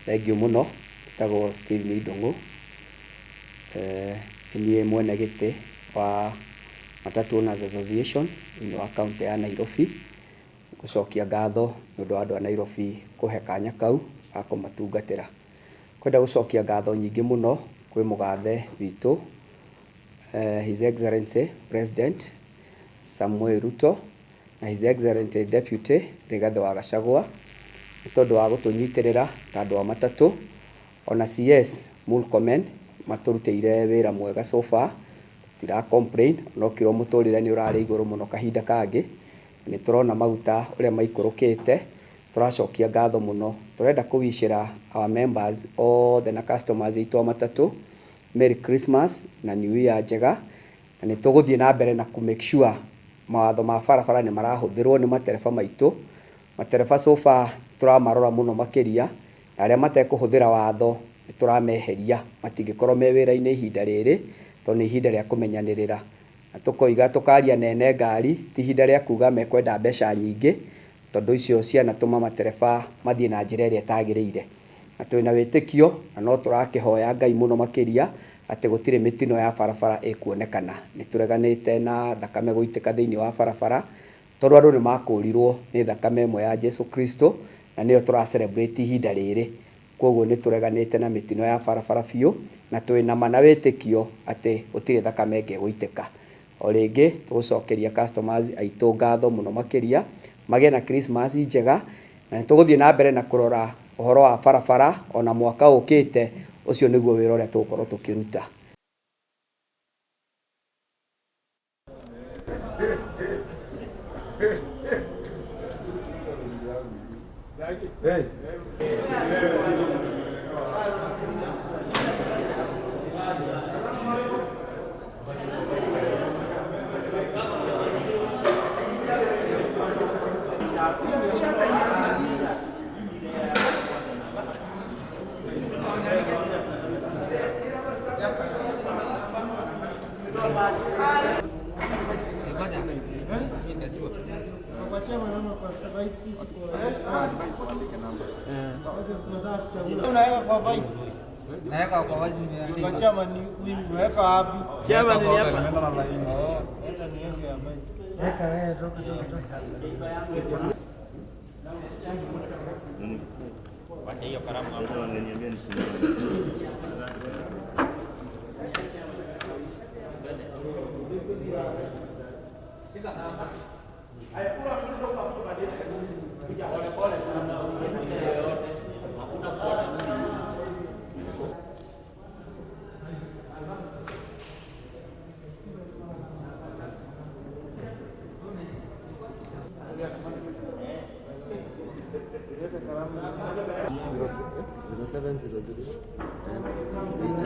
Thengiũ mũno, njĩtagwo Stephen Ndung'u, nĩ niĩ mwene gĩtĩ wa Matatu Owners Association thĩinĩ wa kaũntĩ ya Nairobi. Gũcokia ngatho nĩ ũndũ wa andũ a Nairobi kũhe kanya kau ga kũmatungatĩra. Ngwenda gũcokia ngatho nyingĩ mũno kwĩ mũgathe witũ His Excellency President Samoei Ruto na His Excellency Deputy Rigathĩ wa Gachagua nĩ tondũ wa gũtũnyitĩrĩra ta andũ a matatũ. Ona CS Murkomen matũrutĩire wĩra mwega so far, tũtira complain onokirwo mũtũrĩre nĩ ũrarĩ igũrũ mũno kahinda kangĩ. Nĩ tũrona maguta ũrĩa maikũrũkĩte, tũracokia ngatho mũno. Tũrenda kũ wish ĩra our members othe na customers aitũ a matatũ Merry Christmas na New Year njega. Na nĩ tũgũthiĩ na mbere na kũ make sure mawatho ma barabara nĩ marahũthĩrwo nĩ matereba maitũ. Matereba so far nĩ tũramarora mũno makĩria, na arĩa matekũhũthĩra watho nĩ tũrameheria, matingĩkorwo me wĩra-inĩ ihinda rĩrĩ, tondũ nĩ ihinda rĩa kũmenyanĩrĩra. Na tũkoiga tũkaria na ene ngari, ti ihinda rĩa kuga mekwenda mbeca nyingĩ, tondũ icio cianatũma matereba mathiĩ na njĩra ĩrĩa ĩtagĩrĩire. Na twĩna wĩtĩkio na no tũrakĩhoya Ngai mũno makĩria atĩ gũtirĩ mĩtino ya barabara ĩkuonekana. Nĩ tũreganĩte na thakame gũitĩka thĩinĩ wa barabara, tondũ andũ nĩ makũrirwo nĩ thakame ĩmwe ya Jesu Kristo, na nĩyo tũra celebrate ihinda rĩrĩ. Kwoguo nĩ tũreganĩte na mĩtino ya barabara biũ, na twĩ na ma na wĩtĩkio atĩ gũtirĩ thakame ĩngĩ ĩgũitĩka. O rĩngĩ tũgũcokeria customers aitũ ngatho mũno makĩria, magĩe na Christmas njega, na nĩ tũgũthiĩ na mbere na kũrora ũhoro wa barabara ona mwaka ũkĩte, ũcio nĩguo wĩra ũrĩa tũgũkorwo tũkĩruta. Unaweka kwa vice. Naweka kwa wazi nimeandika. Kwa chairman ni huyu unaweka wapi? Chairman ni hapa. Eh, enda niweke ya vice.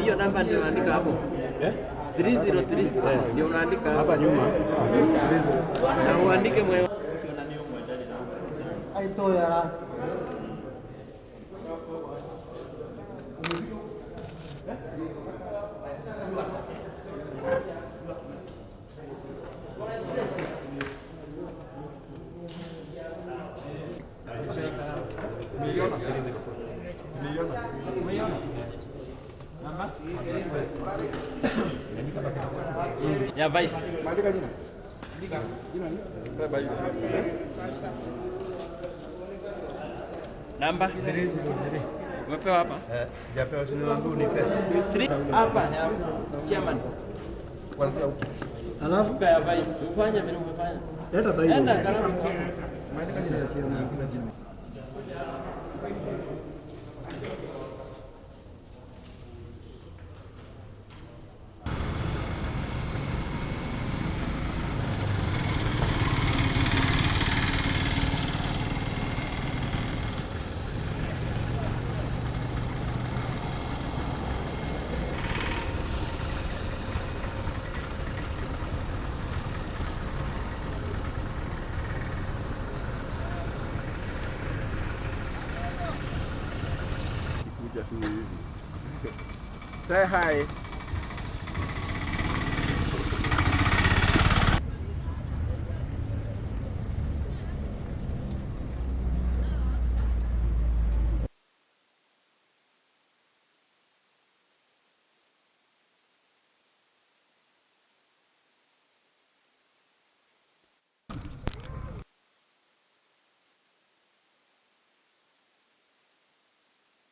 Hiyo namba ndio unaandika hapo. 303 ndio unaandika Hapa nyuma na uandike mwe Aitoe haraka. ya vice. Namba umepewa hapa? Sijapewa, si niwaambie unipe. 3 hapa ya chairman. Kuanzia huko. Alafu Kwa ya vice. Ufanye vile umefanya. leta bairo. Enda kalamu. Kuja tu hivi. Say hi.